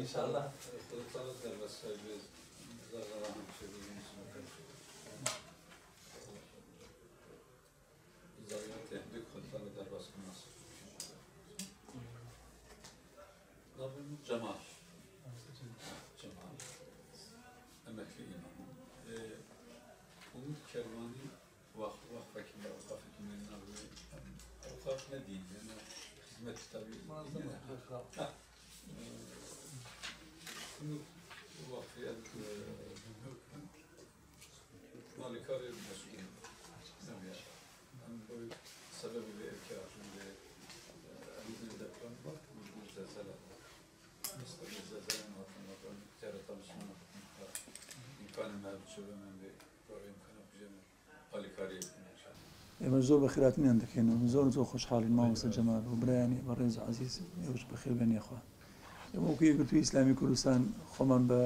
İnşallah. Cemal. Cemal. Emekli imamı. Umut Kervani vakıf hekimleri, avukaf hekimlerinin adı. Avukaf ne diyeyim? Yani hizmet tabii. Umut Vakfı Malikari mesul. Yani bu sebebi bir erkek ve deprem var. Bu zelzele. ئێمە زۆر بە خێراتنیان دەکەین و زۆر زۆر خۆشحاڵین مامۆستا جەمال و برایانی بەڕێز عەزیز، ئێوەش بەخێر بێن یاخوا. ئێمە وەکو یەکگرتووی ئیسلامی کوردستان خۆمان بە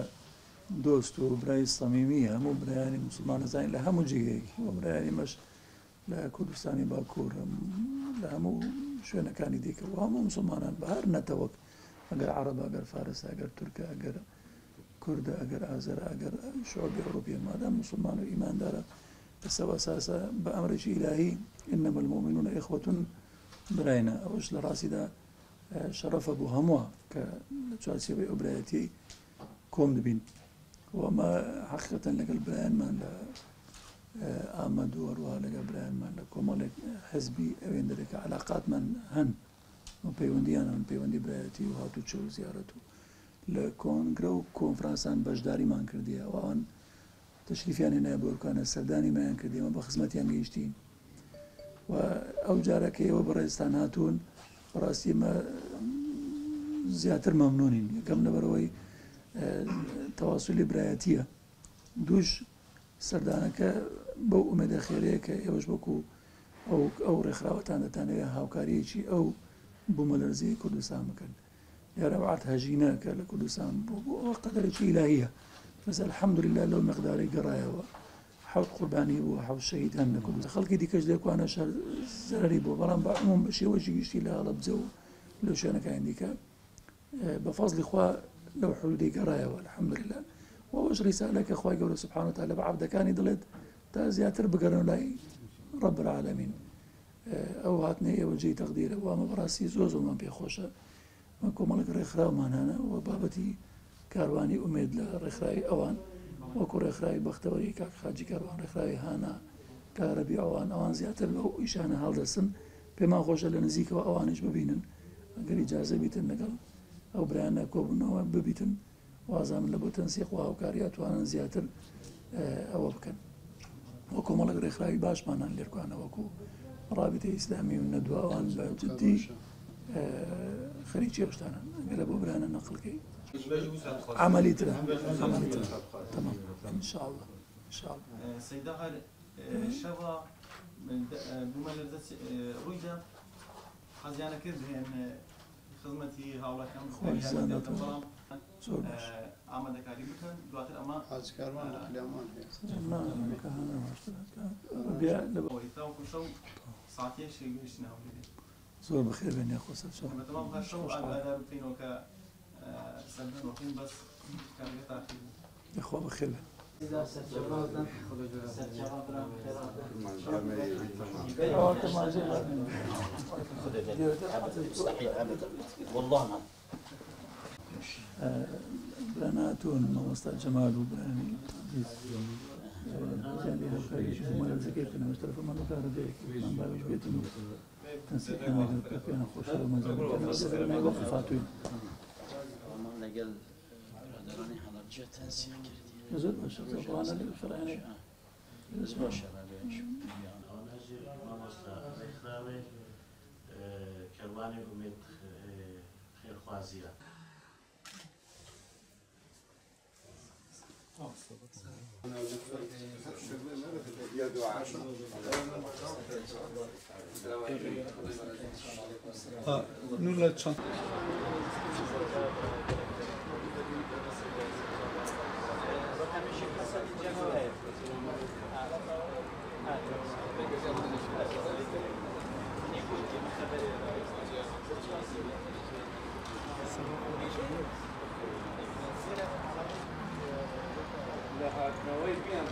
دۆست و برای سەمیمی هەموو برایانی موسڵمان دەزانین لە هەموو جێگەیەکی و برایانی مەش لە کوردستانی باکوور لە هەموو شوێنەکانی دیکە و هەموو موسڵمانان بە هەر نەتەوەک، ئەگەر عەرەبە، ئەگەر فارسە، ئەگەر تورکە، ئەگەر کوردە، ئەگەر ئازەرە، ئەگەر شعوبی ئەوروپیە، مادام موسڵمان و ئیماندارە لەسەر ئەساسە بە ئەمرێکی ئیلاهی ئینەما المؤمنون ئیخوة براینە. ئەوەش لە ڕاستیدا شەرەفە بۆ هەمووە کە لە چوارچێوەی ئەو برایەتی کۆم دەبین. و ئەمە حەقیقەتەن لەگەڵ برایانمان لە ئامەد و هەروەها لەگەڵ برایانمان لە کۆمەڵێک حزبی ئەوێندەرێکە علاقاتمان هەن و پەیوەندیان هەن، پەیوەندی برایەتی و هاتوچۆ و زیارەت و لە کۆنگرە و کۆنفرانسان بەشداریمان کردیە. ئەوان تەشریفیان هێنایە بۆ ئەرکانە، سەردانی مایان کردی، ئێمە بە خزمەتیان گەیشتین. و ئەو جارە کە ئێوە بەڕێزتان هاتوون بەڕاستی ئێمە زیاتر مەمنونین. یەکەم لەبەرەوەی تەواسولی برایەتیە، دووش سەردانەکە بەو ئومێدە خێرەیە کە ئێوەش وەکو ئەو ڕێکخراوەتان دەتانەوێت هاوکاریەکی ئەو بوومەلەرزەی کوردستان بکەن. دیارە ئەو عەرد هەژینە کە لە کوردستان بوو بۆ ئەوە قەدەرێکی ئیلاهیە، بەس الحەمدللە لەو مقدارەی گەڕایەوە. 7 قوربانی بوو، 7 شەهید هەن لە کوردستان، خەڵکی دیکەش لێکوانە شەر زەرەری بوو، بەڵام بە عموم بە شێوەیەکی گشتی لە هەڵەبجە و لەو شوێنەکانی دیکە بە فەزلی خوا لەو حدودەی گەڕایەوە الحەمدللە. و ئەوەش ڕیسالە کە خوای گەورە سبحانه وتعالی بە عەبدەکانی دەڵێت تا زیاتر بگەڕێن لای رب العالمین. ئەو هاتنەی ئێوە جێی تەقدیرە و ئەمە بەڕاستی زۆر زۆرمان پێخۆشە. مە کۆمەڵێک ڕێکخراومان هەنە و بابەتی کاروانی ئومێد لە ڕێکخراوی ئەوان وەکو ڕێکخراوی بەختەوەری کاک حاجی کاروان، ڕێکخراوی هانا کارەبی ئەوان، ئەوان زیاتر لەو ئیشانە هەڵدەستن. پێمان خۆشە لە نزیکەوە ئەوانیش ببینن، ئەگەر ئیجازە بیتن لەگەڵ ئەو برایانە کۆبوونەوە ببیتن، وازانم لە بۆ تەنسیق و هاوکاری ئەتوانن زیاتر ئەوە بکەن. وە کۆمەڵێک ڕێکخراوی باشمانان لێرکوانە وەکو ڕابطەی ئیسلامی و نەدوە، ئەوان بە جدی خەریکی ئەو شتانەن. ئەگەر لە بۆ برایانە نەقڵکەی عملی ترە، عملی ترە. تمام ان شاء الله، ان شاء الله. سەیدا هەر شەوە بوومەلەرزە ڕوویدا حەزیانە کرد هێن خزمەتی هاوڵاتیان بەڵام زۆر باش ئامادەکاری بکەن. دواتر ئەمە حاج کاروان لە قلیامان هەیە. تاوەکو شەو ساعتێک گەیشتین هەولێر. زۆر بەخێر بێن یاخوا سەرچاو. بەتەمام هەر شەو ئاگادار بکەینەوە کە سەردان وەکەین، بەس کارەکە تاخیر بوو. یاخوا بەخێر بێن. والله ما براناتون مامۆستا جەمال و برانی عەزیز وەقف هاتوین. لەگەڵ برادرانی هەڵەبجە تەنسیق کردی. زۆر باشە، ئەوانە لە فەرعێنێ. باشە. مامۆستا ڕێکخراوێ کەروانی ئومێد خێرخوازیە. Nurla çant. لە هاتنەوەی بیان